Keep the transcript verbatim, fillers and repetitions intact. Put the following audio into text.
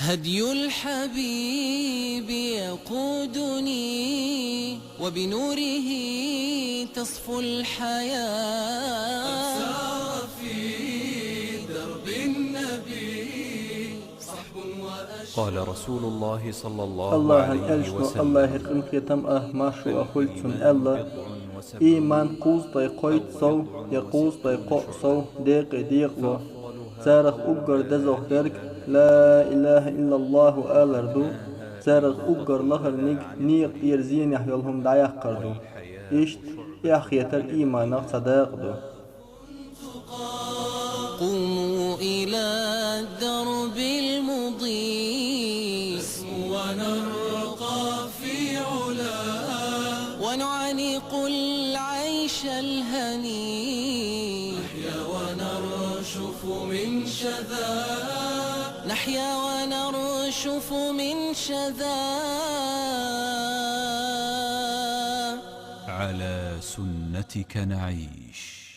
هدي الحبيب يقودني، وبنوره تصفو الحياة. قد سار في درب النبي صحب وأشواق. قال رسول الله صلى الله عليه وسلم. Аллахьан элчано, Аллахьера къинхетам а, маршо а хуьлда цунна, аьлла: «Ийман кхузткъе кхойтта сов, я кхузткъе кхоъ сов декъе декъало. Царах уггар дезох дерг ла илахӀа иллаллахӀу алар ду, царах уггар лахарниг некъа тӀера зенехь йолу хӀума дӀаяккхар ду». Иштта эхь хетар ийманах цхьа дакъа ду. قوموا إلى الدرب المضيء. نسمو ونرقى في علا. ونعانق العيش الهني. نحيا ونرشف من شذا. نحيا ونرشف من شذا. على سنتك نعيش.